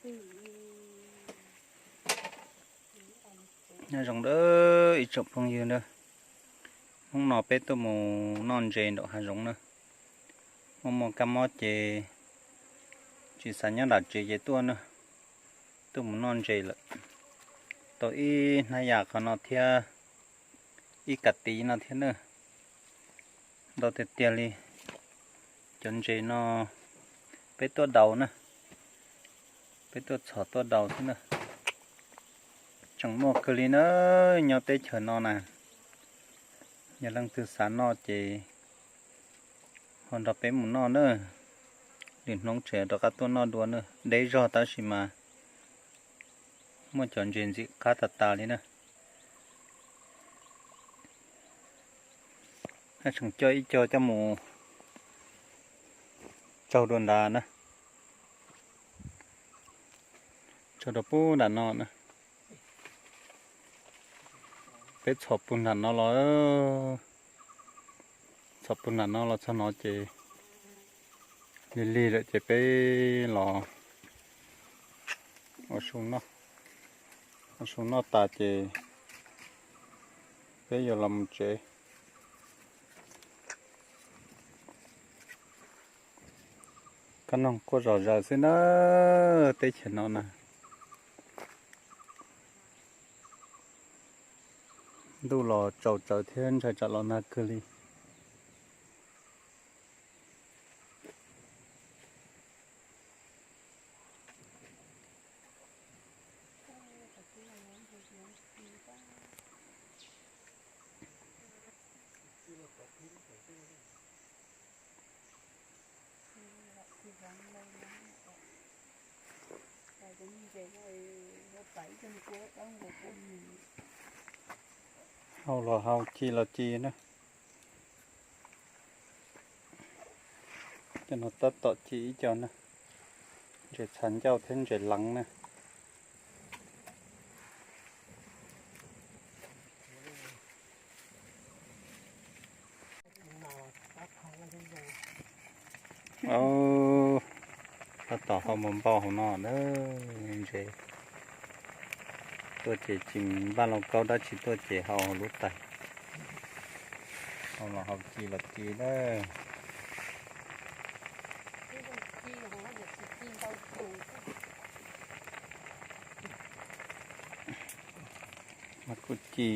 Nyob zoo ib tsoom phooj ywg na, hnub no peb tuaj mus noj ntses nraum hav zoov na. Muaj muaj kab mob ces tsis xav nyob nram tsev ces tuaj na, tuaj mus noj ntses lawm. Tau ib hnab yam qhov no thiab ib kas tiv no thiab na, ntau tiag tiag li. Cov ntses no peb tuaj daus na, peb tuaj txhom tuaj daus xwb na. Tseem muaj kawg li na, nyob teb chaws no na. Yog leej twg xav noj ces ho nrog peb mus noj na. Lwm hnub tseem rov qab tuaj noj dua na, deb zog tab sis mas muaj cov ntses ntxim qab tas tas li na. Tseem coj ib co coj mus tsaug dua nrad na, tsaug rau pub nram no na. Peb txhom puag nram no los, txhom puag nram no los txog no ces lig lig lawm ces peb los ua su noj, ua su noj tas ces peb yuav los mus tsev. Kab noog quaj zom zaws xwb na, teb chaws no na. Ntuj los tsaus tsawv thiab ntshai tsam los nag kawg li. Hau los hau, ci los ci na. Cov no tab tom ci ib co na, ntses tshav ncauj thiab ntses leev na. Tab tom hau mus npau hauv no na, ntses tuaj ces tsis npaj lauj kaub dab tsi, tuaj ces hau lub tais, hau los hau, ci los ci na. Mas kuj ci